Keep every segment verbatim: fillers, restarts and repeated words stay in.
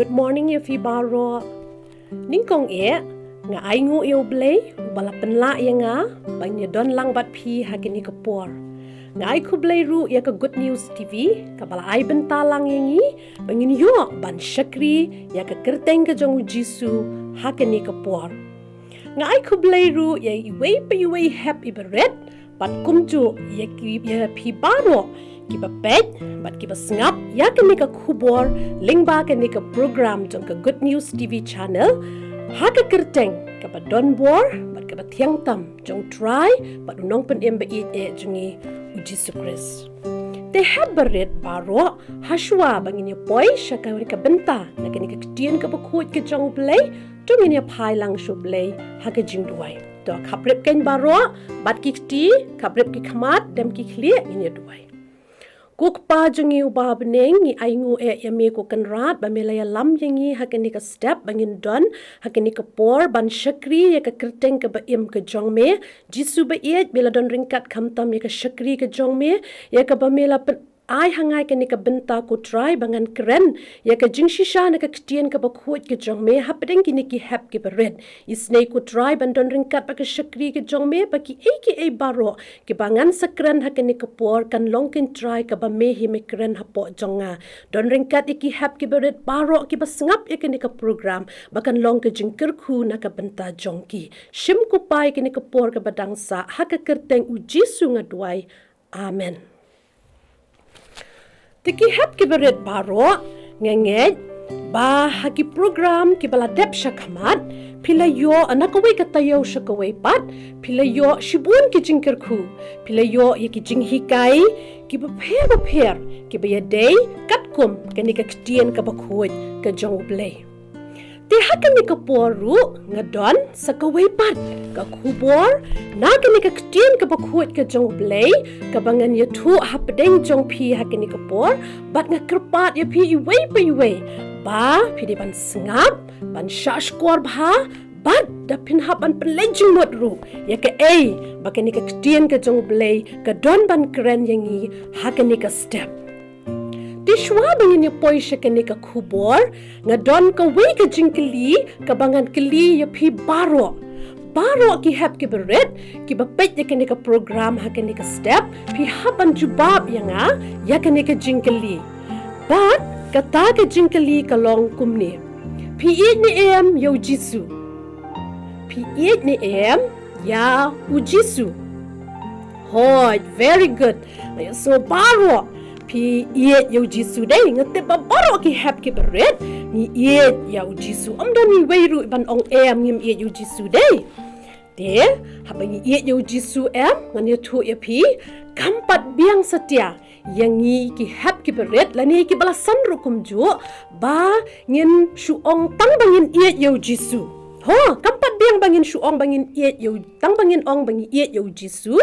Good morning ïa phi baroh. Nyngkong eh, nga ainguh ïa U Blei uba la pynlah ïa nga ban ïadon lang bad phi ha kane ka por. Nga ai khublei ruh ïa ka Good News T V kaba la ai bynta lang ïa ngi ba ngin ïoh ban shakri ïa ka kyrteng ka jong U Jisu ha kane ka por. Nga ai khublei ruh ïa iwei pa iwei hep iba rit, bad kumjuh ïa ki, ïa phi baroh kiba peit bad kiba sngap ïa kane ka khubor lyngba kane ka program jong ka Good News T V channel, ha ka kyrteng kaba donbor bad kaba thiang tam jong U Trai bad U Nongpynim ba ïeit eh jong ngi, U Jisu Khrist. Te hep barit baroh, hashwa ba ngin ïa poi sha kane ka bynta na kane ka ktien kaba khuid ka jong U Blei, to ngin ïa phai lang sha U Blei ha ka jingduwai. To khapbrip kein baroh, bat ki kti, khapbrip ki khmat, dem ki khlieh, ngin ïa duwai. Ko Kpa jong ngi uba ha bneng, ngi ainguh eh ïa me ko Kynrad ba me la ïalam ïa ngi ha kane ka step ba ngin don ha kane ka por ban shakri ïa ka kyrteng kaba im ka jong me. Jisu ba ïeit, me la don ryngkat khamtam ïa ka shakri ka jong me, ïa kaba me la pyn ai ha nga ïa kane ka bynta ko Trai ba ngan kren ïa ka jingshisha na ka ktien kaba khuid ka jong me hapdeng kine ki hep kiba rit. Isynei ko Trai ban don ryngkat bad ka shakri ka jong me, ba kiei kiei baroh kiba ngan sa kren ha kane ka por kan long kein Trai kaba me hi me kren hapoh jong nga. Don ryngkat ïa ki hep kiba rit baroh kiba sngap ïa kane ka program, ba kan long ka jingkyrkhu na ka bynta jong ki. Shim ko Kpa ïa kane ka por kaba dang sah, ha ka kyrteng U Jisu nga duwai. Amen. Te ki hep kiba rit baroh, nga ngeit ba ha ki program kiba la dep sha khmat, phi la ïoh na kawei ka taïew sha kawei pat, phi la ïoh shibun ki jingkyrkhu, phi la ïoh ïa ki jinghikai kiba pher bapher kiba ïadei katkum kane ka ktien kaba khuid ka jong U Blei. Te ha kane ka por ruh nga don sa kawei pat ka khubor na kane ka ktien kaba khuid ka jong U Blei, kaba ngan ïathuh hapdeng jong phi ha kane ka por, bad nga kyrpad ïa phi iwei pa iwei ba phi dei ban sngap, ban shahshkor bha, bad da phin hap ban pynleit jingmut ruh ïa kaei ba kane ka ktien ka jong U Blei ka don ban kren ïa ngi ha kane ka step. Te shuwa ba ngin ïa poi sha kane ka khubor, nga don kawei ka jingkylli kaba ngan kylli ïa phi baroh. Baroh ki hep kiba rit kiba peit ïa kane ka program ha kane ka step, phi hap ban jubab ïa nga ïa kane ka jingkylli. Bad kata ka jingkylli ka long kumne: Phi ïeit ne em ïa U Jisu? Phi ïeit ne em ïa U Jisu? Hooid, very good. Nga ïohsngew baroh phi ïeit ïa U Jisu dei. Nga tip ba baroh ki hep kiba rit ngi ïeit ïa U Jisu. Ym don iwei ruh ban ong em ngim ïeit ïa U Jisu dei. Te haba ngi ïeit ïa U Jisu em, ngan ïathuh ïa phi, kam pat biang satia ïa ngi ki hep kiba rit lane kiba la san ruh kumjuh ba ngin shu ong tang ba ngin ïeit ïa U Jisu. Ho, kam pat biang ba ngin shu ong ba ngin ïeit ïa U, tang ba ngin ong ba ngi ïeit ïa U Jisu.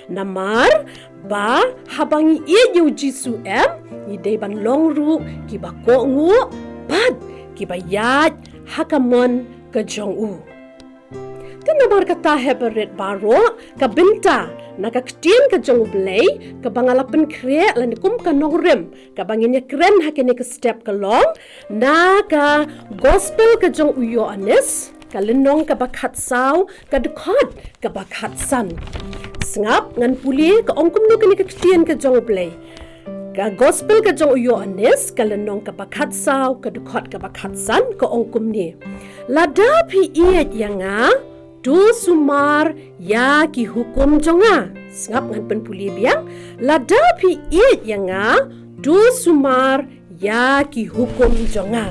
Namar ba haba ngi ïeit ïa U Jisu em, ngi dei ban long ruh kiba kohnguh bad kiba ïaid ha ka mon ka jong U. Te namar kata, hep barit baroh, ka bynta na ka ktien ka jong U Blei kaba nga la pynkhreh lane kum ka nongrim kaba ngin ïa kren ha kane ka step ka long na ka Gospel ka jong u Ïoannis, ka lynnong kaba khatsaw, ka dkhot kaba khatsan. Sngap, ngan pule ka ong kumno kane ka ktien ka jong U Blei. Ka Gospel ka jong u Ïoannis, ka lynnong kaba khatsaw, ka dkhot kaba khatsan, ka ong kumne: Lada phi ïeit ïa nga, to sumar ïa ki hukum jong nga. Sngap, ngan pynpule biang. Lada phi ïeit ïa nga, to sumar ïa ki hukum jong nga.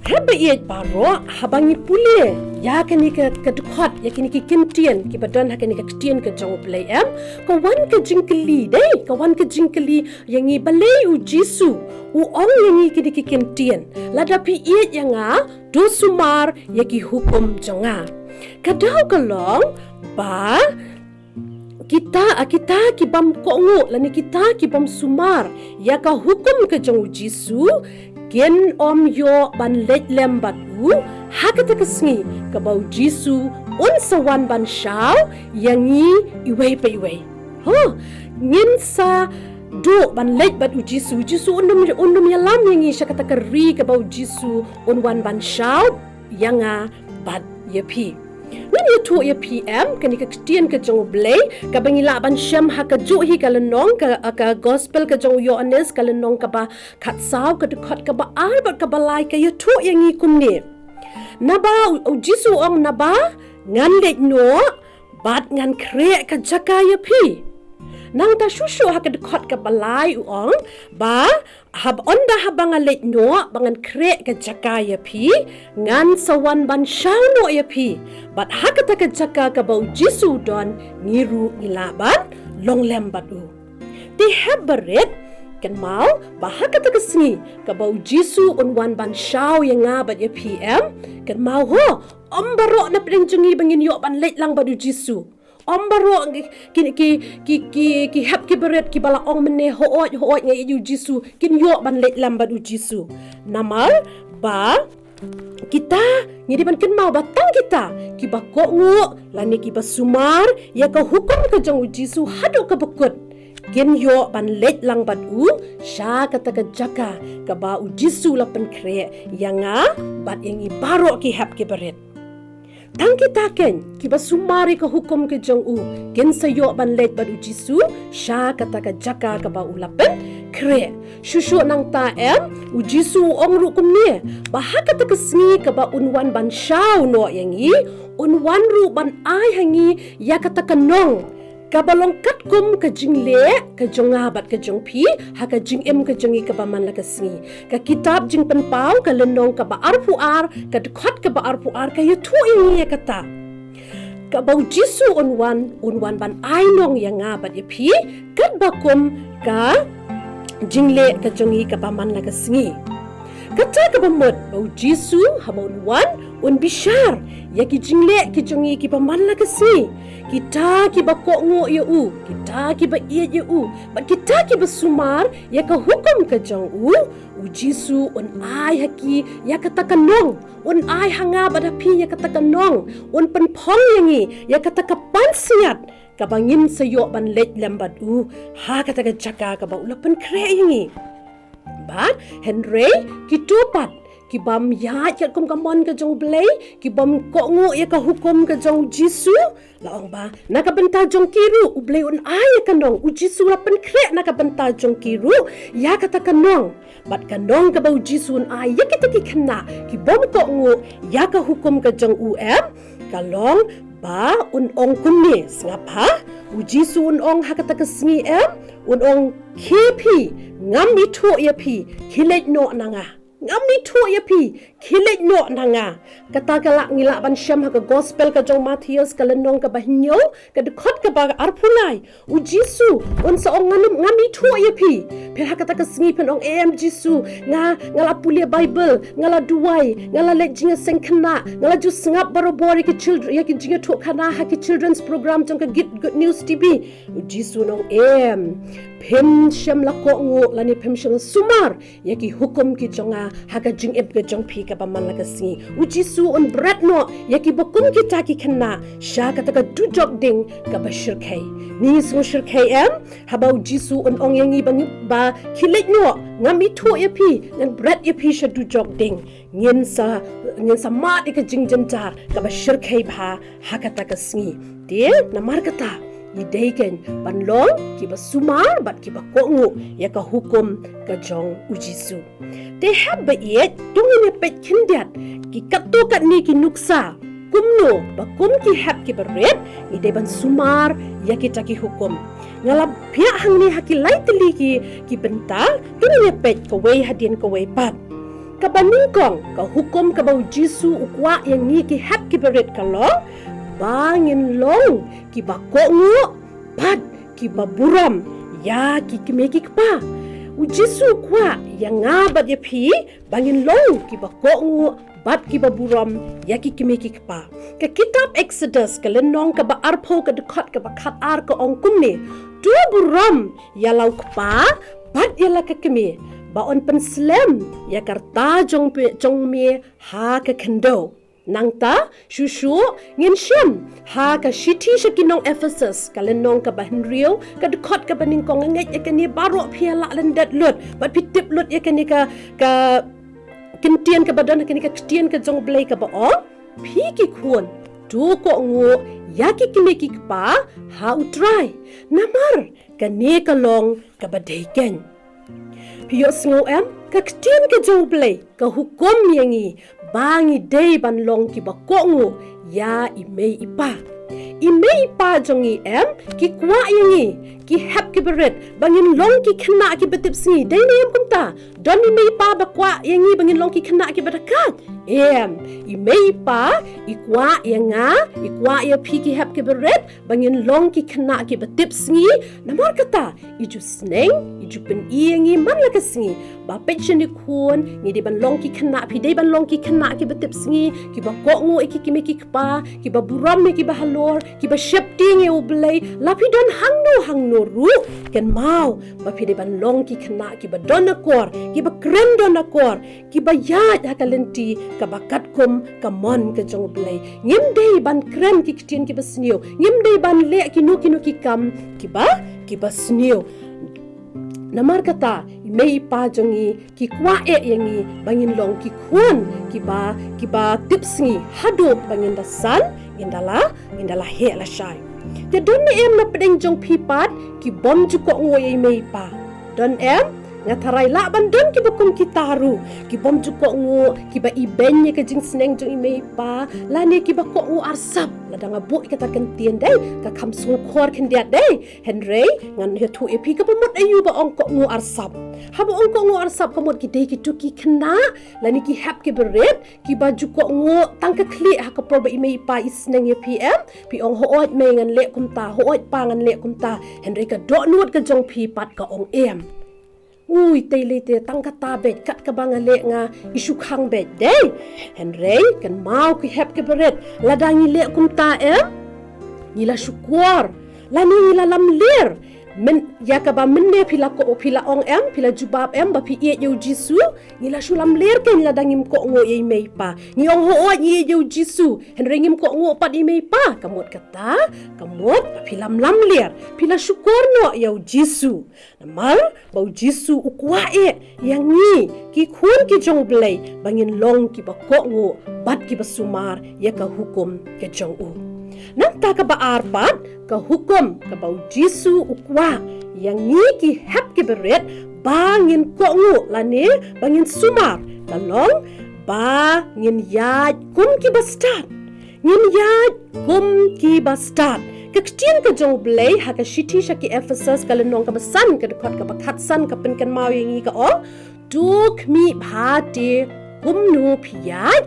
Hep ba ïeit baroh, haba ngi pule ïa kane ka, ka dkhot, ïa kine ki kyntien kiba don ha kane ka ktien ka jong U Blei em, ka wan ka jingkylli dei, ka wan ka jingkylli ïa ngi, balei U Jisu u ong ïa ngi kine ki kyntien: Lada phi ïeit ïa nga, to sumar ïa ki hukum jong nga. Ka daw ka long ba kita, a kita ki bym kohnguh lane kita ki bym sumar ïa ka hukum ka jong U Jisu, kin ym ïoh ban leit lem bad U ha kata ka sngi kaba U Jisu un sa wan ban shaw ïa ngi iwei pa iwei. Ho, ngin sa duh ban leit bad u Jisu. U Jisu un ym, un ym ïalam ïa ngi sha kata ka ri kaba u Jisu un wan ban shaw ïa nga bad ïa phi. Ngan ïathuh ïa phi em, kane ka ktien ka jong U Blei, kaba ngi lah ban shem ha kajuh hi ka lynnong, ka, ka gospel ka jong u Ïoannis, ka lynnong kaba khatsaw, ka dkhot kaba ar bad kaba lai, ka ïathuh ïa ngi kumne. Naba u, u Jisu u ong naba ngan leit noh bad ngan khreh ka jaka ïa phi. Nangta shuh shuh ha ka dkhot kaba lai u ong ba haba, ynda haba nga leit noh ba ngan khreh ka jaka ïa phi, ngan sa wan ban shaw noh ïa phi. Bad ha kata ka jaka kaba u Jisu u don, ngi ruh ngi lah ban long lem bad u. Te hep barit, kynmaw ba ha kata ka sngi kaba u Jisu un wan ban shaw ïa nga bad ïa phi em, kynmaw ho, ym baroh na pdeng jong ngi ba ngin ïoh ban leit lang bad u Jisu. Ym baroh ki, ki, ki, ki, ki, ki hep ki barit kiba la ong mynne, hooid, hooid, nga ïeit ïa u Jisu, kin ïoh ban leit lang bad u Jisu. Namar ba kita, ngi dei ban kynmaw ba tang kita kiba kohnguh lane kiba sumar ïa ka hukum ka jong u Jisu haduh kaba kut, kin ïoh ban leit lang bad u sha kata ka jaka kaba u Jisu la pynkhreh ïa nga bad ïa ngi baroh ki hep ki barit. Tang kita keiñ kiba sumar ïa ka hukum ka jong u kin sa ïoh ban leit bad u Jisu sha kata ka jaka kaba u la pynkhreh. Shuh shuh nangta em, u Jisu u ong ruh kumne ba ha kata ka sngi kaba un wan ban shaw noh ïa ngi, un wan ruh ban ai ha ngi ïa kata ka nong kaba long katkum ka jingleh ka jong nga bad ka jong phi ha ka jingim ka jong ngi kaba man la ka sngi. Ka kitab Jingpynpaw, ka lynnong kaba arphew ar, ka dkhot kaba arphew ar, ka ïathuh ïa ngi ïa kata. Kaba u Jisu un wan, un wan ban ai nong ïa nga bad ïa phi katba kum ka jingleh ka jong ngi kaba man la ka sngi. Kata kaba mut ba u Jisu haba un wan, un bishar ïa ki jingleh ki jong ngi kiba man la ka sngi. Kita kiba kohnguh ïa u, kita kiba ïeit ïa u, bad kita kiba sumar ïa ka hukum ka jong u, u Jisu un ai ha ki ïa kata ka nong, un ai ha nga bad ha phi ïa kata ka nong, un pynphong ïa ngi ïa kata ka pansngiat kaba ngin sa ïoh ban leit lem bad u ha kata ka jaka kaba u la pynkhreh ïa ngi. Bad hynrei kito pat kibym ïaid katkum ka mon ka jong u Blei, kibym kohnguh ïa ka hukum ka jong u Jisu, la ong ba na ka bynta jong ki ruh u Blei un ai ïa ka nong, u Jisu la pynkhreh na ka bynta jong ki ruh ïa kata ka nong. Bad ka nong kaba u Jisu un ai ïa kita ki khynnah kibym kohnguh ïa ka hukum ka jong u em, ka long ba un ong kumne, sngap ha. U Jisu un ong ha kata ka sngi em, un ong, khie phi, ngam ithuh ïa phi, khie leit noh na nga. Ngam ithuh ïa phi, khie leit noh na nga. Kata ka lah ngi lah ban shem ha ka gospel ka jong u Mathaios, ka lynnong kaba hynñiew, ka dkhot kaba arphew lai. U Jisu un sa ong, ngam, ngam ithuh ïa phi. Pher ha kata ka sngi phin ong, em Jisu, nga, nga la pule Bible, nga la duwai, nga la leit jingïaseng khynnah, nga la ju sngap barabor ïa ki children, ïa ki jingïathuhkhana ha ki children's program jong ka Good, Good News T V. U Jisu un ong, em, phim shym la kohnguh lane phim shym la sumar ïa ki hukum ki jong nga ha ka jingim ka jong phi kaba man la ka sngi. U Jisu un bret noh ïa kiba kum kita ki khynnah sha kata ka dujok ding kaba shyrkhei. Ngi sngew shyrkhei em haba u Jisu un ong ïa ngi ba ngi, ba khie leit noh, ngam ithuh ïa phi, ngan bret ïa phi sha dujok ding. Ngin sa, ngin sa mad ïa ka jingjynjar kaba shyrkhei bha ha kata ka sngi. Te namar kata ngi dei keiñ ban long kiba sumar bad kiba kohnguh ïa ka hukum ka jong u Jisu. Te hep ba ïeit, to ngin ïa peit khyndiat ki katto katne ki nuksa, kumno ba kum ki hep kiba rit ngi dei ban sumar ïa kita ki hukum. Nga la phiah hangne ha ki lai tylli ki, ki bynta, to ngin ïa peit kawei hadien kawei pat. Kaba nyngkong, ka hukum kaba u Jisu u kwah ïa ngi ki hep kiba rit ka long ba ngin long kiba kohnguh bad kiba burom ïa ki kmie ki kpa. U Jisu u kwah ïa nga bad ïa phi ba ngin long kiba kohnguh bad kiba burom ïa ki kmie ki kpa. Ka kitab Exodus, ka lynnong kaba arphew, ka dkhot kaba khatar, ka ong kumne, to burom ïa la u kpa bad ïa la ka kmie, ba yn pynslem ïa ka rta jong phi, jong me ha ka khyndew. Nangta shuh shuh ngin shem ha ka shithi sha ki nong Ephesus, ka lynnong kaba hynriew, ka dkhot kaba nyngkong. Nga ngeit ïa kane baroh phi la lyndet lut bad phi tip lut ïa kane ka, ka ktien kaba don ha kane ka ktien ka jong U Blei kaba ong, phi ki khun, to kohnguh ïa ki kmie ki kpa ha U Trai, namar kane ka long kaba dei keiñ. Phi ïohsngew em, ka ktien ka jong U Blei ka hukum ïa ngi ba ngi dei ban long kiba kohnguh ïa i mei i pa. I mei i pa jong ngi em, ki kwah ïa ngi, ki hep kiba rit ba ngin long ki khynnah kiba tipsngi. Dei ne em kumta? Don i mei i pa ba kwah ïa ngi ba ngin long ki khynnah kiba dakhat? Em, i mei i pa i kwah ïa nga, i kwah ïa phi ki hep kiba rit ba ngin long ki khynnah kiba tipsngi. Namar kata, i ju sneng, i ju pyni ïa ngi man la ka sngi ba peit shane khun, ngi dei ban long ki khynnah, phi dei ban long ki khynnah kiba tipsngi, kiba kohnguh ïa ki kmie ki kpa, kiba burom ïa kiba halor, kiba sheptieng ïa U Blei. La phi don hangno hangno ruh, kynmaw ba phi dei ban long ki khynnah kiba don akor, kiba kren don akor, kiba ïaid ha ka lynti kaba katkum ka mon ka jong U Blei. Ngim dei ban kren ki ktien kiba sniew, ngim dei ban leh kino kino ki kam kiba, kiba sniew. Namar kata, i mei i pa jong ngi ki kwah eh ïa ngi ba ngin long ki khun kiba, kiba tipsngi haduh ba ngin da san, ngin da la, ngin da la heh lashai. Te don ne em na pdeng jong phi pat ki bym ju kohnguh ïa i mei i pa? Don em? Nga tharai lah ban don kiba kum kita ruh, ki bym ju kohnguh, kiba ibeiñ ïa ka jingsneng jong i mei i pa, lane kiba kohnguh arsap. Lada nga buh ïa kata ka ktien dei, ka kham sngewkhor khyndiat dei. Hynrei ngan ïathuh ïa phi kaba mut aïu ba ong kohnguh arsap. Haba ong kohnguh arsap, ka mut ki dei kito ki khynnah lane ki hep kiba rit kiba ju kohnguh tang ka khlieh ha ka por ba i mei i pa i sneng ïa phi em. Phi ong, "Hooid mei, ngan leh kumta, hooid pa, ngan leh kumta." Hynrei ka dohnud ka jong phi pat ka ong em, "Ui, tei lei te, tang kata beit, kat kaba nga leh nga, i shu khang beit." Dei? Hynrei kynmaw ki hep kiba rit, lada ngi leh kumta em, ngi la shu kwah, lane ngi la lamler. Myn, ïa kaba mynne phi la ko, phi la ong em, phi la jubab em ba phi ïeit ïa U Jisu? Ngi la shu lamler keiñ lada ngim kohnguh ïa i mei i pa. Ngi ong, "Hooid, ngi ïeit ïa U Jisu," hynrei ngim kohnguh pat ïa i mei i pa. Ka mut kata, ka mut ba phi lam lamler, phi la shukor noh ïa U Jisu. Namar ba U Jisu u kwah eh ïa ngi ki khun ki jong U Blei ba ngin long kiba kohnguh bad kiba sumar ïa ka hukum ka jong u. Nangta kaba ar pat, ka hukum kaba U Jisu u kwah ïa ngi ki hep kiba rit ba ngin kohnguh lane ba ngin sumar, ka long ba ngin ïaid kum kiba stad. Ngin ïaid kum kiba stad. Ka ktien ka jong U Blei ha ka shithi sha ki Ephesus, ka lynnong kaba san, ka dkhot kaba khatsan, ka pynkynmaw ïa ngi, ka ong, "To khmih bha te kumno phi ïaid,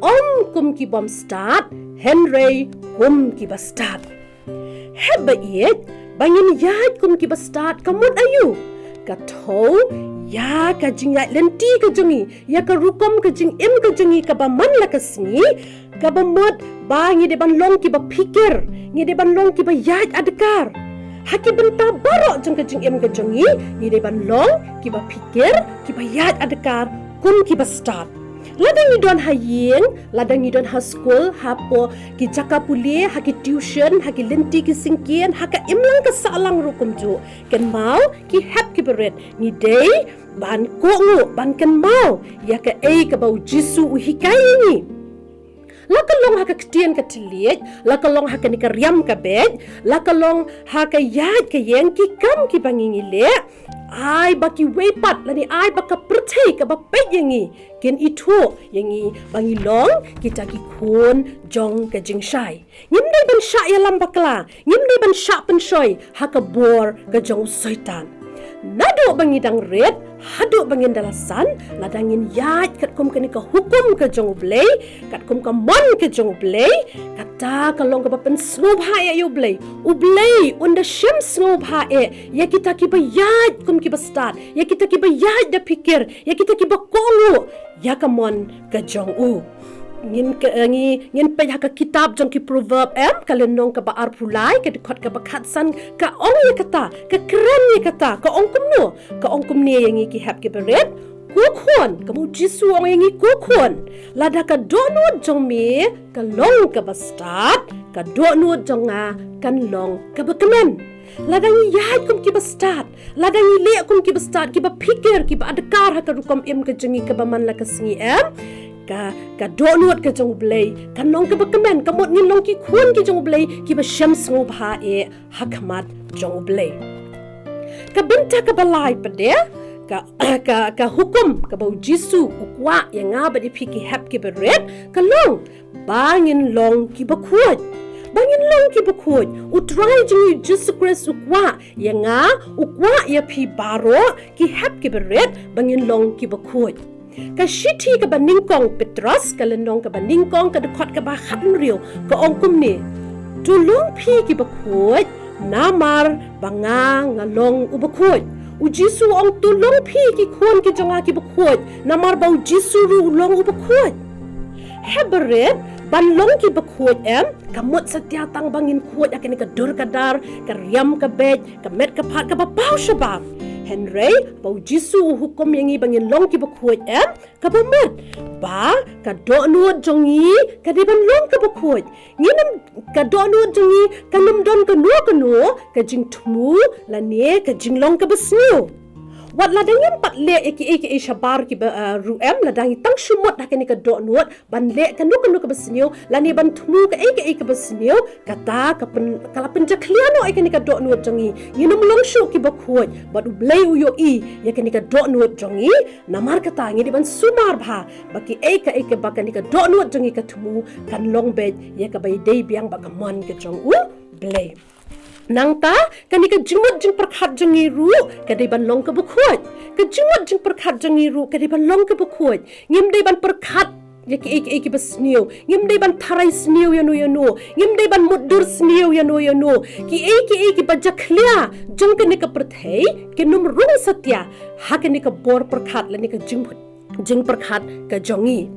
ym kum ki bym stad, hynrei kum kiba stad." Haba ïeit ba ngin ïaid kum kiba stad, ka mut aïu? Ka thew ïa ka jingïaid lynti ka jong ngi, ïa ka rukom ka jingim ka jong ngi kaba man la ka sngi, kaba mut ba ngi dei ban long kiba phikir, ngi dei ban long kiba ïaid adkar. Ha ki bynta baroh jong ka jingim ka jong ngi, ngi dei ban long kiba phikir, kiba ïaid adkar kum kiba stad. Lada ngi don ha ïing, lada ngi don ha skul, hapoh ki jaka pule, ha ki tuition, ha ki lynti ki syngkien, ha ka imlang ka sahlang ruh kumjuh, kynmaw ki hep kiba rit, ngi dei ban kohnguh, ban kynmaw ïa kaei kaba U Jisu u hikai ïa ngi. La ka long ha ka ktien ka thylliej, la ka long ha kane ka riam ka beit, la ka long ha ka ïaid ka ïeng, ki kam kiba ngi ngi leh, ai ba kiwei pat lane ai ba ka pyrthei kaba peit ïa ngi kin ithuh ïa ngi ba ngi long kita ki khun jong ka jingshai. Ngim dei ban shah ïalam bakla, ngim dei ban shah pynshoi ha ka bor ka jong u Soitan. Naduh ba ngi dang rit haduh ba ngin da la san, lada ngin ïaid katkum kane ka hukum ka jong U Blei, katkum ka mon ka jong U Blei, kata ka long kaba pynsngewbha eh ïa U Blei. U Blei un da shim sngewbha eh ïa kita kiba ïaid kum kiba stad, ïa kita kiba ïaid da phikir, ïa kita kiba kohnguh ïa ka mon ka jong u. Ngin ka, eh, ngi, ngin peit ha ka kitab jong ki Proverb em, ka lynnong kaba arphew lai, ka dkhot kaba khatsan, ka ong ïa kata, ka kren ïa kata, ka ong kumno, ka ong kumne ïa ngi ki hep kiba rit, Ko khun, ka mut Jisu u ong ïa ngi, ko khun, lada ka dohnud jong me ka long kaba stad, ka dohnud jong nga kan long kaba kmen. Lada ngi ïaid kum kiba stad, lada ngi leh kum kiba stad, kiba phikir, kiba adkar ha ka rukom im ka jong ngi kaba man la ka sngi, em, ka, ka dohnud ka jong U Blei kan long kaba kmen, ka mut ngin long ki khun ki jong U Blei kiba shem sngewbha eh ha khmat jong U Blei. Ka bynta kaba lai pat de, ka, ka, ka hukum kaba U Jisu u kwah ïa nga bad ïa phi ki hep kiba rit, ka long ba ngin long kiba khuid. Ba ngin long kiba khuid. U Trai jong ngi U Jisu Khrist u kwah ïa nga, u kwah ïa phi baroh ki hep kiba rit, ba ngin long kiba khuid. Ka shithi kaba nyngkong Petros, ka lynnong kaba nyngkong, ka dkhot kaba khathynriew, ka ong kumne: To long phi kiba khuid, namar ba nga nga long uba khuid. U Jisu u ong: To long phi ki khun ki jong nga kiba khuid, namar ba U Jisu ruh u long uba khuid. Hep ba rit, ban long kiba khuid, em, kam mut satia tang ba ngin khuid ha kane ka dur ka dar, ka riam ka beit, ka met ka phad, kaba paw shabar. Hynrei ba U Jisu u hukum ïa ngi ba ngin long kiba khuid, em, kaba mut ba ka dohnud jong ngi ka dei ban long kaba khuid. Ngin ym, ka dohnud jong ngi kan ym don kano kano ka jingthmu lane ka jinglong kaba sniew. Wat lada ngim pat leh ïa kiei kiei shabar kiba, eh, ruh, em, lada ngi tang shu mut ha kane ka dohnud ban leh kano kano kaba sniew lane ban thmu kaei kaei kaba sniew, kata ka pyn-, ka la pynjakhlia noh ïa kane ka dohnud jong ngi. Ngin ym long shuh kiba khuid, bad U Blei u ïohi ïa kane ka dohnud jong ngi. Namar kata ngi dei ban sumar bha ba kiei kaei kaba kane ka dohnud jong ngi ka thmu kan long beit ïa kaba ïadei biang bad ka mon ka jong U Blei. Nangta, kane ka jingmut jingpyrkhat jong ngi ruh ka dei ban long kaba khuid. Ka jingmut jingpyrkhat jong ngi ruh ka dei ban long kaba khuid. Ngim dei ban pyrkhat ïa kiei kiei kiba sniew. Ngim dei ban tharai sniew ïano ïano. Ngim dei ban mutdur sniew ïano ïano. Kiei kiei kiba jakhlia jong kane ka pyrthei kin ym rung satia ha kane ka bor pyrkhat lane ka jingmut jingpyrkhat ka jong ngi.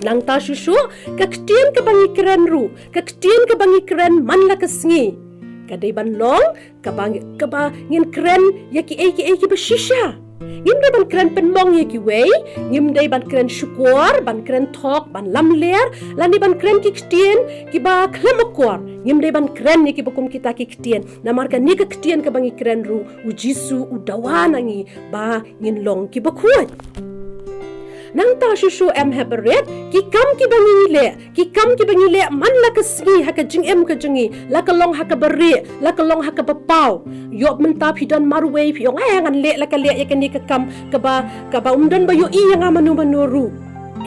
Nangta shuh shuh, ka ktien kaba ngi kren ruh, ka ktien kaba ngi kren man la ka sngi, ka dei ban long kaba, kaba ngin kren ïa kiei kiei kiba shisha. Ngim dei ban kren pynmong ïa kiwei, ngim dei ban kren shukor, ban kren thok, ban lamler, lane ban kren ki ktien kiba khlem akor. Ngim dei ban kren ïa kiba kum kita ki ktien. Namar kane ka ktien kaba ngi kren ruh, U Jisu u dawa na ngi ba ngin long kiba khuid. Nangta shuh shuh, em, hep ba rit, ki kam kiba ngi leh, ki kam kiba ngi leh man la ka sngi ha ka jingim ka jong ngi, la ka long ha kaba rieh, la ka long ha kaba paw. Ïoh mynta phi don marwei, phi ong, "Ai, ngan leh la ka leh ïa kane ka kam kaba, kaba um don ba ïohi ïa nga mano mano ruh."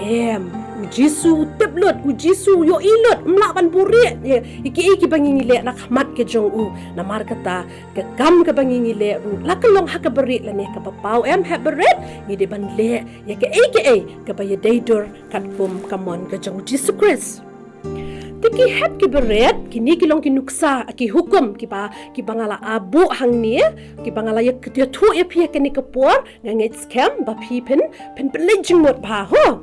Em, U Jisu u tip lut, U Jisu u ïohi lut, ym lah ban buhrieh ïa kiei kiba ngi leh na khmat ka jong u. Namar kata, ka kam kaba ngi leh ruh, la ka long ha kaba rieh lane kaba paw, em, hep ba rit, ngi dei ban leh ïa kaei kaei kaba ïadei dur katkum ka mon ka jong U Jisu Khrist. Te ki hep kiba rit, kine ki long ki nuksa, ki hukum kiba, kiba nga la ap buh hangne, kiba nga la ïa, ïathuh ïa phi ha kane ka por. Nga ngeit skhem ba phi phin, phin pynleit jingmut bha, ho.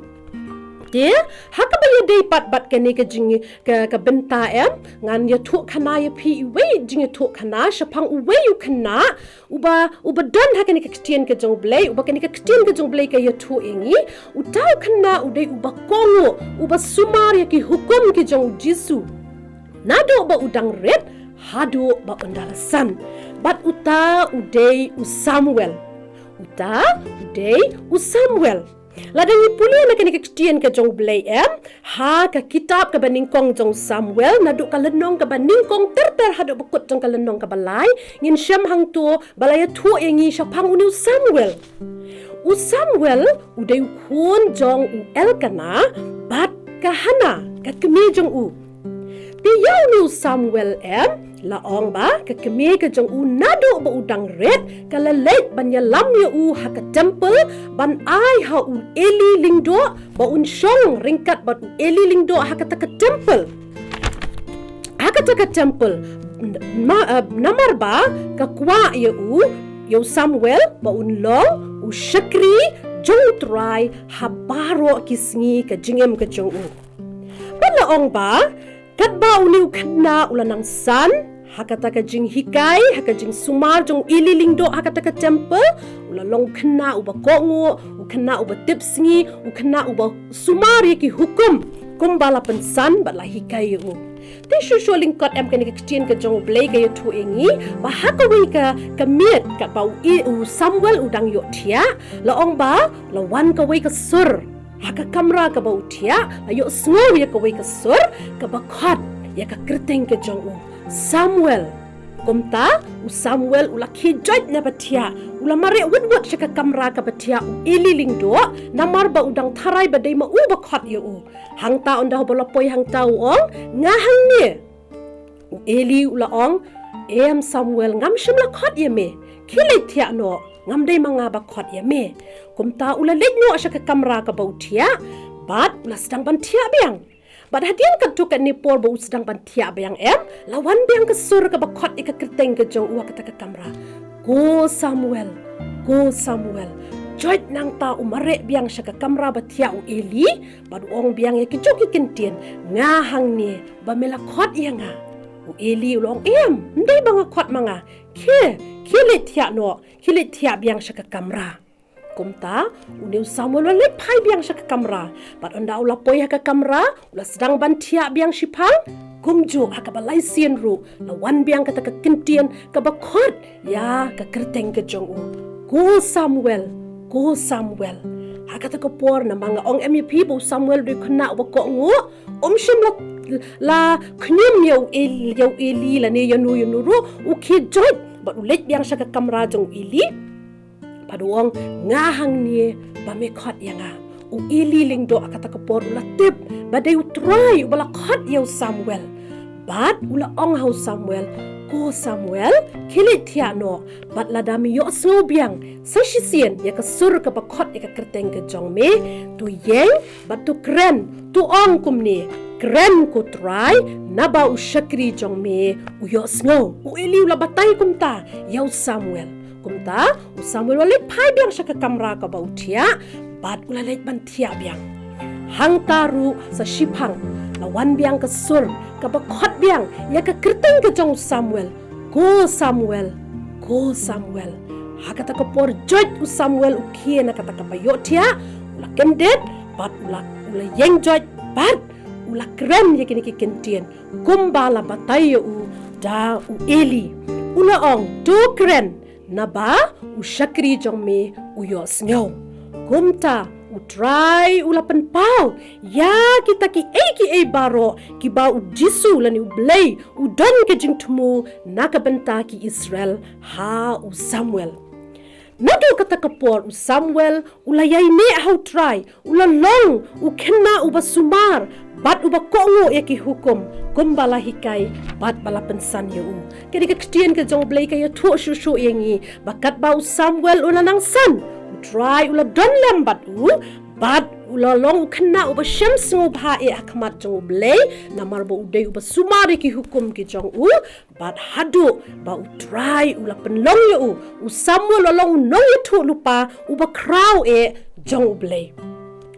Te, ha kaba ïadei pat bad kane ka jing, ka, ka bynta, em, ngan ïathuh khana ïa phi iwei i jingïathuh khana shaphang uwei u khynnah uba, uba don ha kane ka ktien ka jong U Blei, uba kane ka ktien ka jong U Blei ka ïathuh ïa ngi. Uta u khynnah u dei uba kohnguh, uba sumar ïa ki hukum ki jong U Jisu naduh ba u dang rit haduh ba un da la san. Bad uta u dei u Samuel. Uta u dei u Samuel. Lada ngi pule na kane ka ktien ka jong U Blei, em, ha ka kitab kaba nyngkong jong u Samuel, naduh ka lynnong kaba nyngkong ter ter haduh ba kut jong ka lynnong kaba lai, ngin shem hangto ba la ïathuh ïa ngi shaphang une u Samuel. U Samuel u dei u khun jong u Elkanah bad ka Hannah, ka kmie jong u. Te ïa une u Samuel, em, la ong ba ka kmie ka jong u naduh ba u dang rit ka la leit ban ïalam ïa u ha ka temple ban ai ha u Eli lyngdoh ba un shong ryngkat bad u Eli lyngdoh ha kata ka temple. Ha kata ka temple, ma-, eh, namar ba ka kwah ïa u, ïa u Samuel ba un long u shakri jong u Trai ha baroh ki sngi ka jingim ka jong u. Bad la ong ba katba une u khynnah u la nang san, Ha kata ka jinghikai, ha ka jingsumar jong u Eli Lyngdoh ha kata ka temple, u la long u khynnah uba kohnguh, u khynnah uba tipsngi, u khynnah uba sumar ïa ki hukum kumba la pynsan bad la hikai ïa u. Te shuh shuh lyngkot em, kane ka ktien ka jong U Blei ka ïathuh ïa ngi ba ha kawei ka, ka miet katba u, u Samuel u dang ïohthiah, la ong ba la wan kawei ka sur ha ka kamra kaba u thiah, la ïohsngew ïa kawei ka sur kaba khot ïa ka kyrteng ka jong u, Samuel. Kumta u Samuel u la khie joit na ba thiah, u la mareh wut wut sha ka kamra kaba thiah u Eli Lyngdoh, namar ba u dang tharai ba dei ma u ba khot ïa u. Hangta ynda haba la poi hangta u ong, nga hangne. U Eli u la ong, em Samuel, ngam shym la khot ïa me. Khie leit thiah noh, ngam dei ma nga ba khot ïa me. Kumta u la leit noh sha ka kamra kaba u thiah, bad u la sdang ban thiah biang. Bad hadien katto katne por ba u sdang ban thiah biang em, la wan biang ka sur kaba khot ïa ka kyrteng ka jong u ha kata ka kamra. Ko Samuel, ko Samuel. Joit nangta u mareh biang sha ka kamra ba thiah u Eli, bad u ong biang ïa ki jong ki kyntien, nga hangne, ba me la khot ïa nga. U Eli u la ong, em, ym dei ba nga khot ma nga. Khie, khie leit thiah noh, khie leit thiah biang sha ka kamra. Kumta une u Samuel u la leit phai biang sha ka kamra. Bad ynda u la poi ha ka kamra, u la sdang ban thiah biang shiphang. Kumjuh ha kaba lai sien ruh, la wan biang kata ka kyntien kaba khot ïa ka kyrteng ka jong u, ko Samuel, ko Samuel. Ha kata ka por, namar nga ong em ïa phi ba u Samuel u dei u khynnah uba kohnguh, um shym la, la khñium ïa u El-, ïa u Eli lane ïa no ïa no ruh, u khie joit bad u leit biang sha ka kamra jong u Eli. Bad u ong, nga hangne, ba me khot ïa nga. U Eli Lyngdoh ha kata ka por u la tip ba dei U Trai uba la khot ïa u Samuel. Bad u la ong ha u Samuel, ko Samuel, khie leit thiah noh, bad lada me ïohsngew biang sa shisien ïa ka sur kaba khot ïa ka kyrteng ka jong me, to ïeng bad to kren, to ong kumne, kren ko Trai, naba u shakri jong me u ïohsngew. U Eli u la batai kumta ïa u Samuel. Kumta u Samuel u la leit phai biang sha ka kamra kaba u thiah, bad u la leit ban thiah biang. Hangta ruh sa shiphang, la wan biang ka sur kaba khot biang ïa ka kyrteng ka jong u Samuel, ko Samuel, ko Samuel. Ha kata ka por joit u Samuel u khie na kata kaba ïohthiah, u la kyndit, bad u la, u la ïeng joit, bad u la kren ïa kine ki kyntien kumba la batai ïa u da u Eli. U la ong, to kren, naba u shakri jong me u ïohsngew. Kumta U Trai u la pynpaw ïa kita kiei kiei baroh kiba U Jisu lane U Blei u don ka jingthmu na ka bynta ki Israel ha u Samuel. Naduh kata ka por u Samuel u la ïaineh ha U Trai, u la long u khynnah uba sumar bad uba kohnguh ïa ki hukum kumba la hikai bad ba la pynsan ïa u. Kane ka ktien ka jong U Blei ka ïathuh shuh shuh ïa ngi ba katba u Samuel u la nang san, U Trai u la don lem bad u, bad u la long u khynnah uba shem sngewbha eh ha khmat jong U Blei, namar ba u dei uba sumar ïa ki hukum ki jong u. Bad haduh ba U Trai u la pynlong ïa u, u Samuel u la long u nongïathuhlypa uba khraw eh jong U Blei.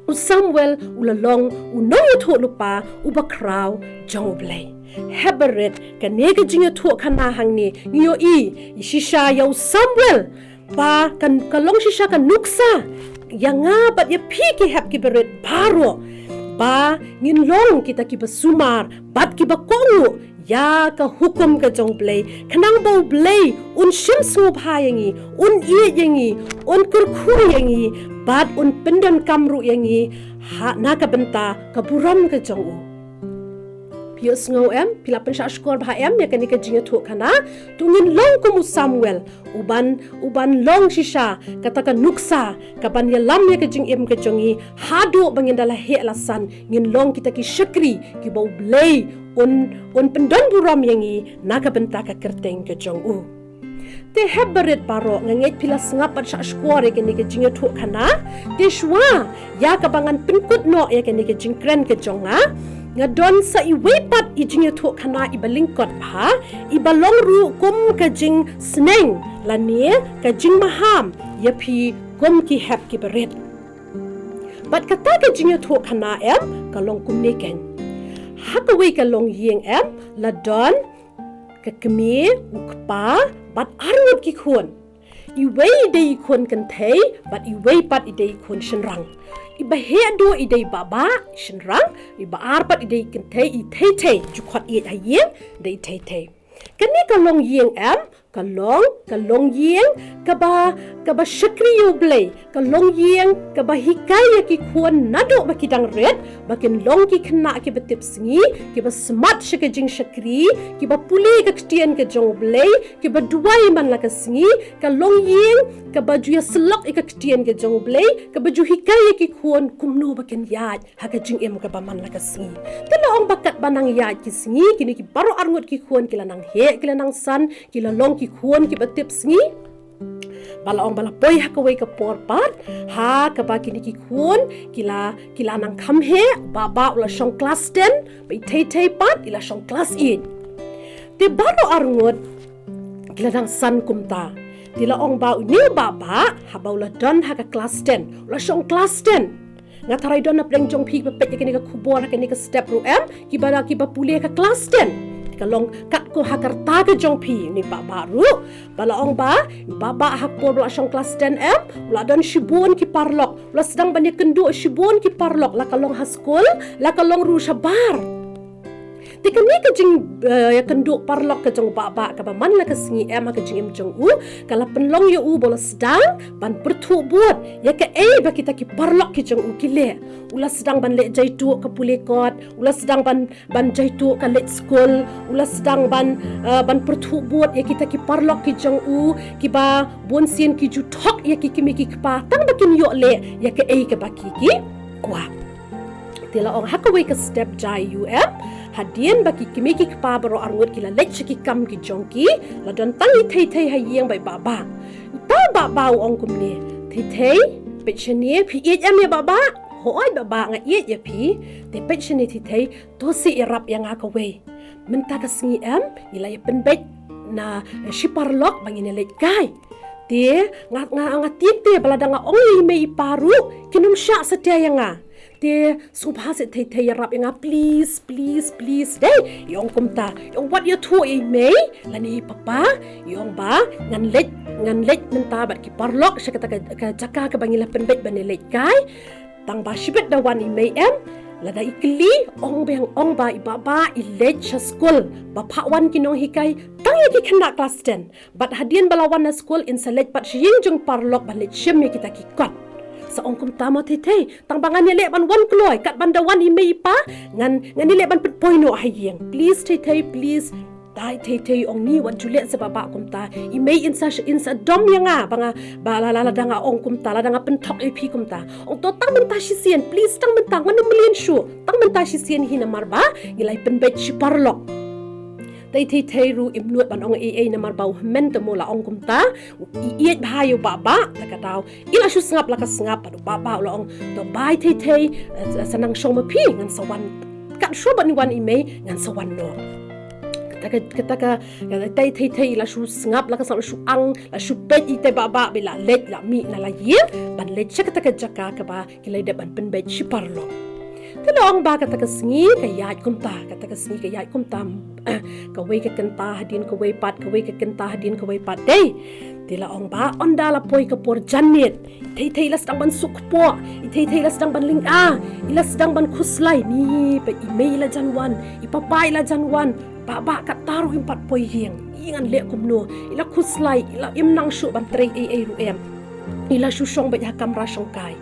U Samuel u la long u nongïathuhlypa uba khraw jong U Blei. Hep barit, kane ka jingïathuhkhana hangne ngi ïohi shisha ïa u Samuel ba kan, ka long shisha ka nuksa ïa nga bad ïa phi ki hep ki barit baroh, ba ngin long kita kiba sumar bad kiba kohnguh ïa ka hukum ka jong U Blei, khnang ba U Blei un shem sngewbha ïa ngi, un ïeit ïa ngi, un kyrkhu ïa ngi, bad un pyndonkam ruh ïa ngi ha, na ka bynta ka burom ka jong u. Phi ïohsngew em, phi la pynshah shkor bha em ïa kane ka jingïathuhkhana? To ngin long kum u Samuel, uban, uban long shisha kata ka nuksa kaban ïalam ïa ka jingim ka jong ngi, haduh ba ngin da la heh la san ngin long kita ki shakri kiba U Blei un, un pyndon burom ïa ngi na ka bynta ka kyrteng ka jong u. Te hep barit baroh, nga ngeit phi la sngap bad shah shkor ïa kane ka jingïathuhkhana. Te shuwa ïa kaba ngan pynkut noh ïa kane ka jingkren ka jong nga, nga don sa iwei pat i jingïathuhkhana iba lyngkot bha, iba long ruh kum ka jingsneng lane ka jingmaham ïa phi kum ki hep ki barit. Bad kata ka jingïathuhkhana em ka long kumne keiñ. Ha kawei ka longïing em la don Ka kmie, u kpa, bad arngut ki khun. Iwei i dei i khun kynthei, bad iwei pat i dei i khun shynrang. I baheh duh i dei i Bah Bah, i shynrang, i ba ar pat i dei i kynthei, i Thei Thei, ju khot ïeit ha ïing, dei i Thei Thei. Kane ka longïing em, ka long, ka longïing, kaba, kaba shakri ïa u Blei, ka longïing, kaba hikai ïa ki khun naduh ba ki dang rit, ba kin long ki khynnah kiba tip sngi, kiba smat sha ka jingshakri, kiba pule ka ktien ka jong u Blei, kiba duwai man la ka sngi, ka longïing, kaba ju ïasyllok ïa ka ktien ka jong u Blei, kaba ju hikai ïa ki khun kumno ba kin ïaid ha ka jingim kaba man la ka sngi. Te la ong ba katba nang ïaid ki sngi, kine ki baroh arngut ki khun ki la nang heh, ki la nang san, ki la long ki khun kiba tip sngi. Ba la ong ba la poi ha kawei ka por pat, ha kaba kine ki khun ki la, ki la nang kham heh, Bah Bah u la shong klas ten, ba i Thei Thei pat i la shong klas eight. Te baroh arngut ki la nang san kumta. Te la ong ba une u Bah Bah, haba u la don ha ka klas ten, u la shong klas ten. Nga tharai don na pdeng jong phi ba peit ïa kane ka khubor, kane ka step ruh em, kiba la, kiba pule ka klas ten. Ka long kat ko ha ka rta ka jong phi, une u Bah Bah ruh. Ba la ong ba, Bah Bah ha ka por ba la shong klas ten em, u la don shibun ki paralok. U la sdang ban ïakynduh shibun ki paralok, la ka long ha skul, la ka long ruh shabar. Te kane ka jing, eh, ïakynduh paralok ka jong u Bah Bah kaba man la ka sngi em ha ka jingim jong u, ka la pynlong ïa u ba u la sdang ban pyrthuh bud ïa kaei ba kita ki paralok ki jong u ki leh. U la sdang ban leh jaituh ka pule kot, u la sdang ban, ban jaituh ka leit skul, u la sdang ban, eh, ban pyrthuh bud ïa kita ki paralok ki jong u, kiba bunsien ki ju thok ïa ki kmie ki kpa tang ba kin ïoh leh ïa kaei kaba ki, ki kwah. Te la ong ha kawei ka step jai ïa u em, hadien ba ki kmie ki kpa baroh arngut ki la leit sha ki kam ki jong ki, la don tang i Thei Thei ha ïing bad i Bah Bah. Uta u Bah Bah u ong kumne, Thei Thei, peit shane, phi ïeit em ïa Bah Bah? Hooid Bah Bah, nga ïeit ïa phi. Te peit shane Thei Thei, to sa ïarap ïa nga kawei. Mynta ka sngi em, ngi la ïa pynbeit na shi paralok ba ngin ïa leit kai. Te nga, nga, nga tieng te ba lada nga ong ïa i mei i pa ruh, kin ym shah satia ïa nga. Te sngewbha seh Thei Thei ïarap ïa nga, please, please, please. Dei, i ong kumta. I ong wat ïathuh ïa i mei lane i papa, i ong ba ngan leit, ngan leit mynta bad ki paralok sha kata ka, ka jaka kaba ngi la pynbeit ban ïa leit kai. Tang ba shibit da wan i mei em, lada i kylli, ong biang, ong ba i Bah Bah i leit sha skul ba phah wan ki nonghikai tang ïa ki khynnah klas ten. Bad hadien ba la wan na skul in sa leit pat sha ïing jong paralok ban leit shim ïa kita ki kot. Sa ong kumta mo Thei Thei, tang ba ngan ïaleh ban wan kloi, kat ban da wan i mei i pa, ngan, ngan ïaleh ban pynpoi noh ha ïing. Please Thei Thei, please. Dei Thei Thei, ong ni, wat ju leh seh Bah Bah kumta. I mei in sa, in sa dom ïa nga ba nga, ba la, la, lada nga ong kumta, lada nga pynthok ïa phi kumta. Ong to tang mynta shisien, please, tang mynta, ngan ym mlien shuh. Tang mynta shisien hi namar ba ngi la ïa pynbeit shi paralok. Te i Thei Thei ruh im nud ban ong ei ei namar ba u hynmen te mo la ong kumta. I ïeit bha ïa u Bah Bah, te ka daw i la shu sngap la ka sngap, bad u Bah Bah u la ong, to bye Thei Thei, eh, sa nang shong ma phi, ngan sa wan. Kat shuwa ba ngi wan i mei ngan sa wan noh. Kata ka, kata ka, kata i Thei Thei i la shu sngap la ka sngap, la shu ang, la shu peit ïa i Bah Bah ba i la leit, la mih na la ïing ban leit sha kata ka jaka kaba ki la dep ban pynbeit shi paralok. Te la ong ba kata ka sngi ka ïaid kumta, kata ka sngi ka ïaid kumta. Kawei ka kynta hadien kawei pat, kawei ka kynta hadien kawei pat dei. Te la ong ba ynda la poi ka por janmiet, i Thei Thei i la sdang ban suk kpoh, i Thei Thei i la sdang ban lynga, i la sdang ban khuslai, ni peit i mei i la jan wan, i papa i la jan wan, Bah Bah katta ruh im pat poi ïing, i ngan leh kumno, i la khuslai, i la im nang shuh ban trei ei ei ruh em. I la shu shong beit ha kamra shongkai.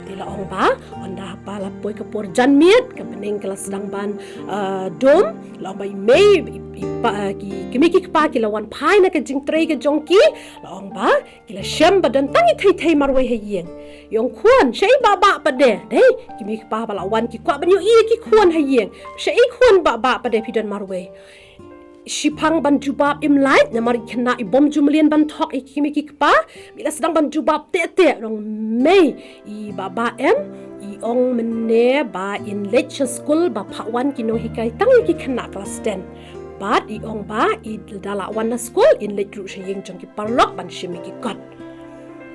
Te la ong ba ynda haba la poi ka por janmiet, ka bneng ka la sdang ban, eh, dum, la ong ba i mei, i, i pa, eh, ki, ki mei ki kpa ki la wan phai na ka jingtrei ka jong ki, la ong ba ki la shem ba don tang i Thei Thei marwei ha ïing. I ong khun, shaei Bah Bah pat de? Dei, ki mei ki kpa ba la wan ki kwah ban ïohi ïa ki khun ha ïing. Shaei khun Bah Bah pat de phi don marwei? Shiphang ban jubab im lait, namar i khynnah i bym ju mlien ban thok ïa ki mei ki kpa. Ba i la sdang ban jubab teh teh, ong mei, i Bah Bah em, i ong mynne ba in leit sha skul ba phah wan ki nonghikai tang ïa ki khynnah klas ten. Bad i ong ba i da lah wan na skul in leit ruh sha ïing jong ki paralok ban shim ïa ki kot.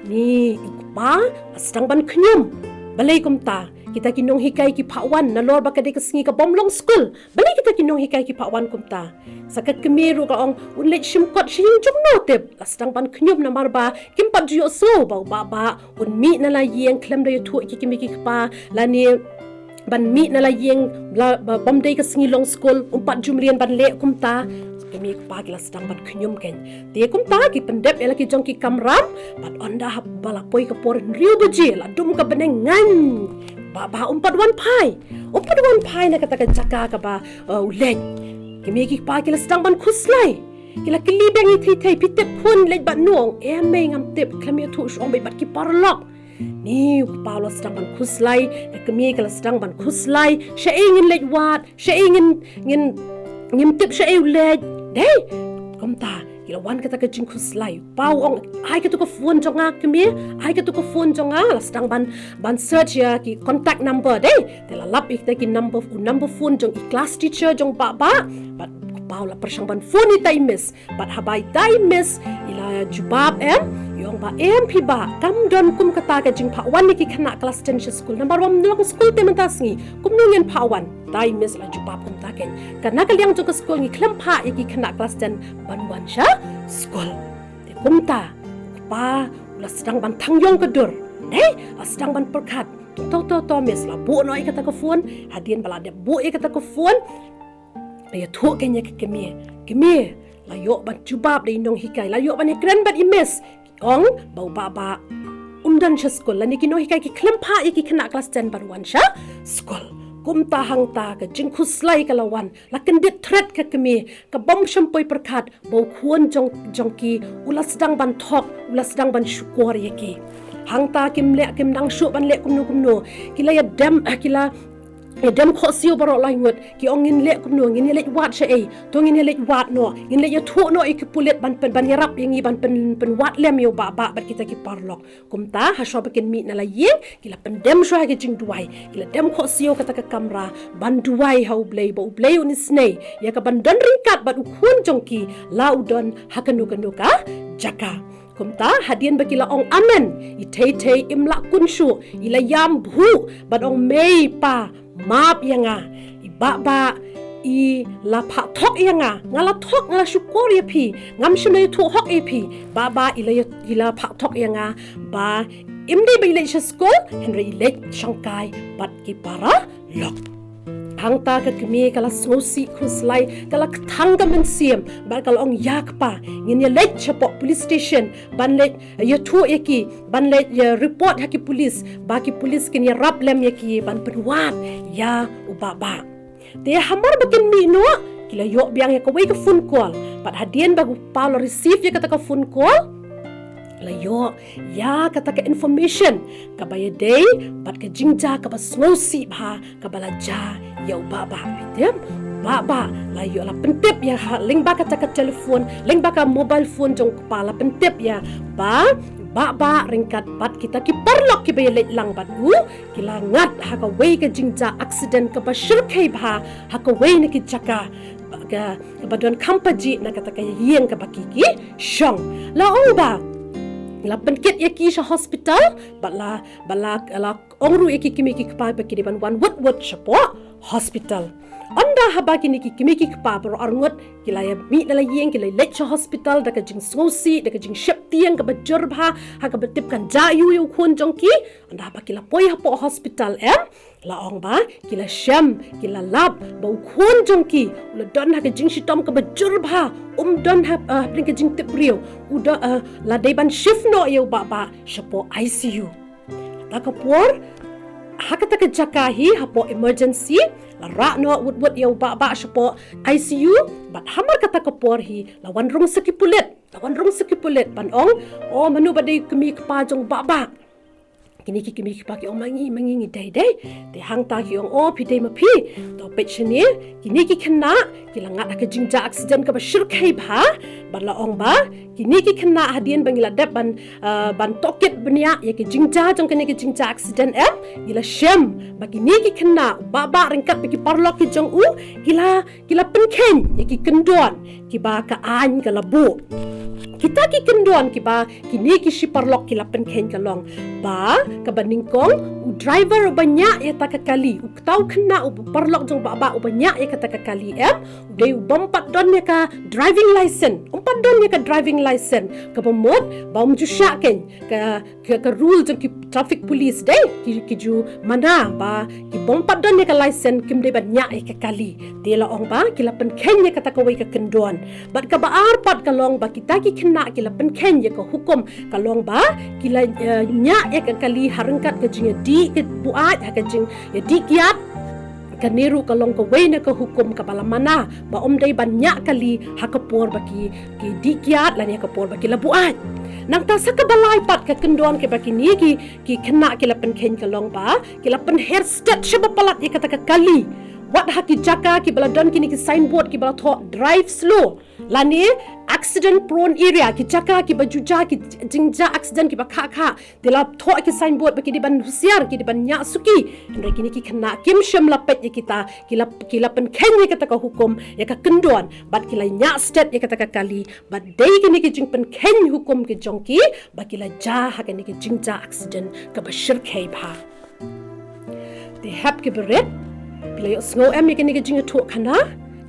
Ni i kpa la sdang ban khñium. Balei kumta? Kita ki nonghikai ki phah wan nalor ba ka dei ka sngi ka bym long skul. Balei kita ki nonghikai ki phah wan kumta? Sa ka kmie ruh ka ong un leit shim kot sha ïing jong no tip. La sdang ban khñium namar ba kim pat ju ïohsngew ba u Bah Bah un mih na la ïing khlem da ïathuh ïa ki kmie ki kpa lane ban mih na la ïing ba bym dei ka sngi long skul, um pat ju mlien ban leh kumta. Ki kmie ki kpa ki la sdang ban khñium kein. Te kumta ki pyndep ïa la ki jong ki kamram bad ynda haba la poi ka por hynriew baje la dum ka bneng ngan. Bah Bah um pat wan phai. Um pat wan phai na kata ka jaka kaba u leit. Ki kmie ki kpa ki la sdang ban khuslai. Ki la kylli biang ïa thei thei, phi tip khun leit bad no? Em mei, ngam tip, khlem ïathuh shuh, ong beit bad ki paralok. Ni u kpa u la sdang ban khuslai, ka kmie ka la sdang ban khuslai. Shaei ngin leit wad, shaei ngin ngin ngim tip shaei u leit. Dei kumta ki la wan kata ka jingkhuslai. U kpa u ong ai katu ka phone jong nga kmie, ai katu ka phone jong nga. La sdang ban ban search ïa ki contact number dei. Te la lap ïa kita ki number, u number phone jong i class teacher jong Bah Bah. Bad u kpa u la pyrshang ban phone ïa i tai miss. Bad haba i tai miss i la jubab em, i ong ba em phi Bah, kam don kum kata ka jingphah wan ïa ki khynnah klas ten sha skul. Namar ba ym long skul te mynta sngi. Kumno ngin phah wan? Tai miss la jubab kumta kein. Ka na ka liang jong ka skul ngi khlem phah ïa ki khynnah klas ten ban wan sha skul. Te kumta u kpa u la sdang ban thang ïong ka dur. Dei, la sdang ban pyrkhat. To to to miss, la buh noh ïa kata ka phone. Hadien ba la dep buh ïa kata ka phone, la ïathuh kein ïa ka kmie. Kmie, la ïoh ban jubab da i nonghikai, la ïoh ban ïakren bad i miss. Ong ba u Bah Bah um don sha skul lane ki nonghikai ki khlem phah ïa ki khynnah klas ten ban wan sha skul. Kumta hangta ka jingkhuslai ka la wan, la kyndit thret ka kmie, ka bym shym poi pyrkhat ba u khun jong jong ki u la sdang ban thok, u la sdang ban shukor ïa ki. Hangta kim leh kim nang shuh ban leh kumno kumno. Ki la ïa dem, eh, ki la ïa dem khohsiew baroh lai ngut. Ki ong ngin leh kumno, ngin ïa leit wad shaei? To ngin ïa leit wad noh, ngin leit ïathuh noh ïa ki pulit ban pyn, ban ïarap ïa ngi ban pyn, pynwad lem ïa u Bah Bah bad kita ki paralok. Kumta ha shuwa ba kin mih na la ïing ki la pyndem shuwa ha ka jingduwai. Ki la dem khohsiew kata ka kamra ban duwai ha U Blei ba U Blei un isynei ïa ka ban don ryngkat bad u khun jong ki la u don ha kano kano ka jaka. Kumta hadien ba ki la ong amen, i thei thei im lah kun shuh, i la ïam bhuh bad ong mei pa map ïa nga. I Bah Bah i la phah thok ïa nga, nga la thok, nga la shukor ïa phi, ngam shym la ïathuh hok ïa phi. Bah Bah i la ïa, i la phah thok ïa nga ba im dei ba i leit sha skul, hynrei i leit shongkai bad ki paralok. Hangta ka kmie ka la sngewsih khuslai, ka la kthang ka mynsiem bad ka la ong ïa kpa, ngin ïa leit shapoh police station ban leit ïathuh ïa ki, ban leit ïa report ha ki pulit ba ki pulit kin ïarap lem ïa ki ban pynwad ïa u Bah Bah. Te hamar ba kin mih noh ki la ïoh biang ïa kawei ka phone call. Bad hadien ba u kpa u la receive ïa kata ka phone call, la ïoh ïa kata ka information kaba ïadei bad ka jingjia kaba sngewsih bha kaba la jia ïa u Bah Bah. Phi tip, Bah Bah la ïoh, la pyntip ïa ha lyngba kata ka telephone, lyngba ka mobile phone jong u kpa, la pyntip ïa ba Bah Bah ryngkat bad kita ki paralok kiba ïa leit lang bad u ki la ngat ha kawei ka jingjia accident kaba shyrkhei bha ha kawei na ki jaka ka, kaba don kham pajih na kata ka ïing kaba ki ki shong. La ong ba la pynkit ïa ki sha hospital bad la, bad la, la ong ruh ïa ki kmie ki kpa ba ki dei ban wan wut wut shapoh hospital. Ynda haba kine ki kmie ki kpa baroh arngut ki la ïa mih na la ïing, ki la leit sha hospital da ka jingsngewsih, da ka jingsheptieng kaba jur bha, ha kaba tip kan jia aiu ïa u khun jong ki. Ynda haba ki la poi hapoh hospital em, la ong ba ki la shem, ki la lap ba u khun jong ki u la don ha ka jingshitom kaba jur bha, um don ha, eh, hapdeng ka jingtip briew, u don, eh, la dei ban shift noh ïa u Bah Bah shapoh I C U. Kata ka por ha kata ka jaka hi hapoh emergency la rah noh wut wut ïa u Bah Bah shapoh I C U. Bad hamar kata ka por hi la wan rung sa ki pulit, la wan rung sa ki pulit ban ong, o mano ba dei kmie kpa jong u Bah Bah? Kine ki kmie ki kpa ki ong ma ngi, ma ngi ngi dei dei. Te hangta ki ong o phi dei ma phi. To peit shane, kine ki khynnah ki la ngat ha ka jingjia accident kaba shyrkhei bha. Bad la ong ba kine ki khynnah hadien ba ngi la dep ban, eh, ban tohkit bniah ïa ka jingjia jong kane ka jingjia accident em, ngi la shem ba kine ki khynnah, Bah Bah ryngkat bad ki paralok ki jong u ki la, ki la pynkheiñ ïa ki kyndon kiba ka aiñ ka la buh. Kita ki kyndon kiba kine ki shi paralok ki la pynkheiñ ka long ba, kaba nyngkong, u driver uba ñiah ïa kata ka kali, u kynthei khynnah, u paralok jong u Bah Bah uba ñiah ïa kata ka kali, em, u dei u bym pat don ïa ka driving license, um pat don ïa ka driving license, kaba mut ba um ju shah keiñ ka, ka, ka rule jong ki traffic police, dei, ki, ki ju mana ba ki bym pat don ïa ka license kim dei ban ñiah ïa ka kali. Te la ong ba ki la pynkheiñ ïa kata kawei ka kyndon. Bad kaba ar pat ka long ba kita ki khynnah ki la pynkheiñ ïa ka hukum, ka long ba ki la, eh, ñiah ïa ka kali ha ryngkat ka jingïadih ka buaid, ha ka jingïadih kiad. Kane ruh ka long kawei na ka hukum kaba la mana ba um dei ban ñiah kali ha ka por ba ki, ki dih kiad lane ha ka por ba ki la buaid. Nangta sa kaba lai pat ka kyndon kaba kine ki, ki khynnah ki la pynkheiñ ka long ba ki la pynher stet shaba palat ïa kata ka kali. Wat ha ki jaka kiba la don kine ki signboard kiba la thoh drive slow lane accident prone area, ki jaka kiba ju jia ki jingjia accident kiba kha kha. Te la thoh ki signboard ba ki dei ban husiar, ki dei ban ñiah suki. Hynrei kine ki khynnah kim shym la peit ïa kita, ki la, ki la pynkheiñ ïa kata ka hukum, ïa ka kyndon, bad ki la ñiah stet ïa kata ka kali, bad dei kine ki jingpynkheiñ hukum ki jong ki ba ki la jia ha kine ki jingjia accident kaba shyrkhei bha. Te hep ki barit, phi la ïohsngew em ïa kane ka jingïathuhkhana?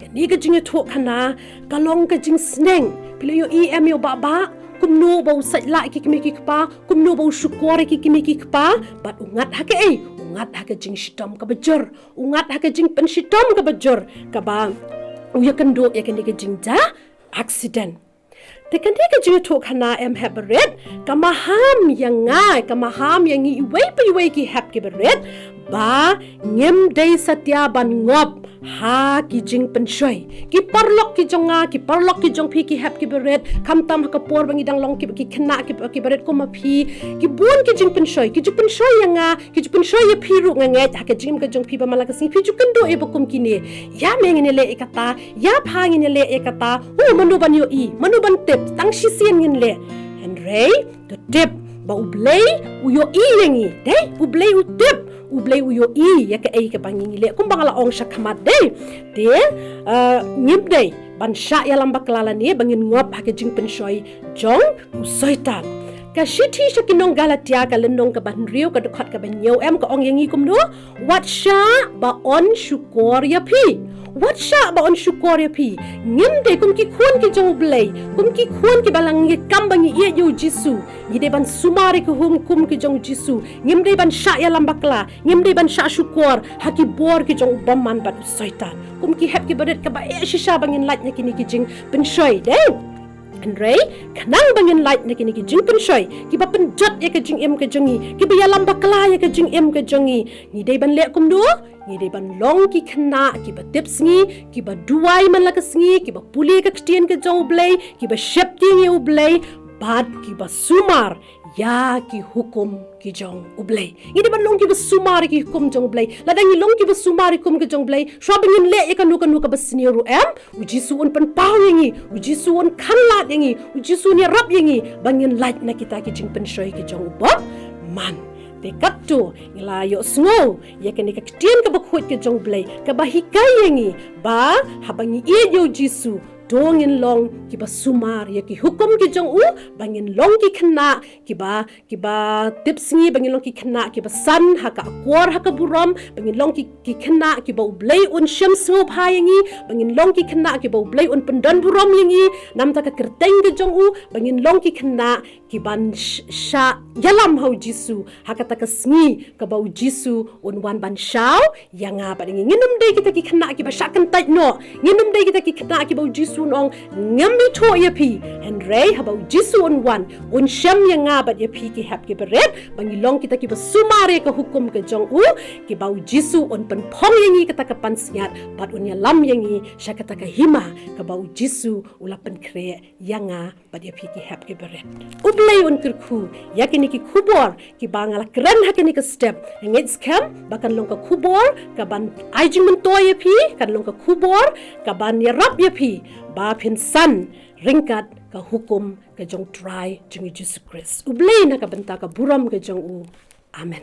Kane ka jingïathuhkhana ka long ka jingsneng. Phi la ïohi em ïa u Bah Bah kumno ba u sait lah ïa ki kmie ki kpa, kumno ba u shukor ïa ki kmie ki kpa? Bad u ngat ha kaei? U ngat ha ka jingshitom kaba jur, u ngat ha ka jingpynshitom kaba jur, kaba u ïakynduh ïa kane ka jingjia accident. Te kane ka jingïathuhkhana, em hep barit, ka maham ïa nga, ka maham ïa ngi iwei pa iwei ki hep ki barit, ba ngim dei satia ban ngop ha ki jingpynshoi. Ki paralok ki jong nga, ki paralok ki jong phi ki hep ki barit, khamtam ha ka por ba ngi dang long ki, ki khynnah ki, ki barit kum ma phi, ki bun ki jingpynshoi, ki ju pynshoi ïa nga, ki ju pynshoi ïa phi ruh, nga ngeit ha ka jingim ka jong phi ba man la ka sngi phi ju kynduh ïa ba kum kine. Ïa me ngin ïaleh ïa kata, ïa pha ngin ïaleh ïa kata. Oh, mano ban ïohi, mano ban tip, tang shisien ngin leh. Hynrei to tip ba U Blei u ïohi ïa ngi, dei? U Blei u tip, U Blei u ïohi ïa kaei kaba ngi ngi leh, kumba nga la ong shakhmat, dei? Te, eh, ngim dei ban shah ïalam bakla lane ba ngin ngop ha ka jingpynshoi jong u Soitan. Ka shithi sha ki nong Galatia, ka lynnong kaba hynriew, ka dkhot kaba hynñiew, em, ka ong ïa ngi kumno? Wat shah ba yn shukor ïa phi. Wat shah ba yn shukor ïa phi. Ngim dei kum ki khun ki jong U Blei, kum ki khun kiba la ngi kam ba ngi ïeit ïa U Jisu, ngi dei ban sumar ïa ki hukum ki jong U Jisu. Ngim dei ban shah ïalam bakla, ngim dei ban shah shukor ha ki bor ki jong u bymman bad u Soitan. Kum ki hep ki barit, kaba eh shisha ba ngin lait na kine ki jingpynshoi, dei? Hynrei khnang ba ngin lait na kine ki jingpynshoi kiba pynjot ïa ka jingim ka jong ngi, kiba ïalam bakla ïa ka jingim ka jong ngi, ngi dei ban leh kumno? Ngi dei ban long ki khynnah kiba tipsngi, kiba duwai man la ka sngi, kiba pule ka ktien ka jong U Blei, kiba sheptieng ïa U Blei, bad kiba sumar ïa ki hukum ki jong U Blei. Ngi dei ban long kiba sumar ïa ki hukum jong U Blei. Lada ngi long kiba sumar ïa ki hukum ki jong U Blei, shuwa ba ngin leh ïa kano kano kaba sniew ruh, em, U Jisu un pynpaw ïa ngi, U Jisu un khanlad ïa ngi, U Jisu un ïarap ïa ngi ba ngin lait na kita ki jingpynshoi ki jong u bymman. Te katto ngi la ïohsngew ïa kane ka ktien kaba khuid ka jong U Blei, kaba hikai ïa ngi ba haba ngi ïeit ïa U Jisu, to ngin long kiba sumar ïa ki hukum ki jong u, ba ngin long ki khynnah kiba, kiba tipsngi, ba ngin long ki khynnah kiba san ha ka akor ha ka burom, ba ngin long ki, ki khynnah kiba U Blei un shem sngewbha ïa ngi, ba ngin long ki khynnah kiba U Blei un pyndon burom ïa ngi namar ka kyrteng ka jong u, ba ngin long ki khynnah kiban sh-, shah ïalam ha U Jisu ha kata ka sngi kaba U Jisu un wan ban shaw ïa nga bad ïa ngi. Ngin ym dei kita ki khynnah kiba shah kyntait noh. Ngin ym dei kita ki khynnah kiba U Jisu un ong, ngam ithuh ïa phi. Hynrei haba U Jisu un wan, un shem ïa nga bad ïa phi ki hep ki barit, ba ngi long kita kiba sumar ïa ka hukum ka jong u, kiba U Jisu un pynphong ïa ngi kata ka pansngiat bad un ïalam ïa ngi sha kata ka hima kaba U Jisu u la pynkhreh ïa nga bad ïa phi ki hep ki barit. U Blei un kyrkhu ïa kine ki khubor kiba nga la kren ha kine ki step. Nga ngeit skhem ba kan long ka khubor kaban ai jingmyntoi ïa phi, kan long ka khubor kaban ïarap ïa phi ba phin san ryngkat ka hukum ka jong U Trai jong ngi Jisu Khrist. U Blei na ka bynta ka burom ka jong u. Amen.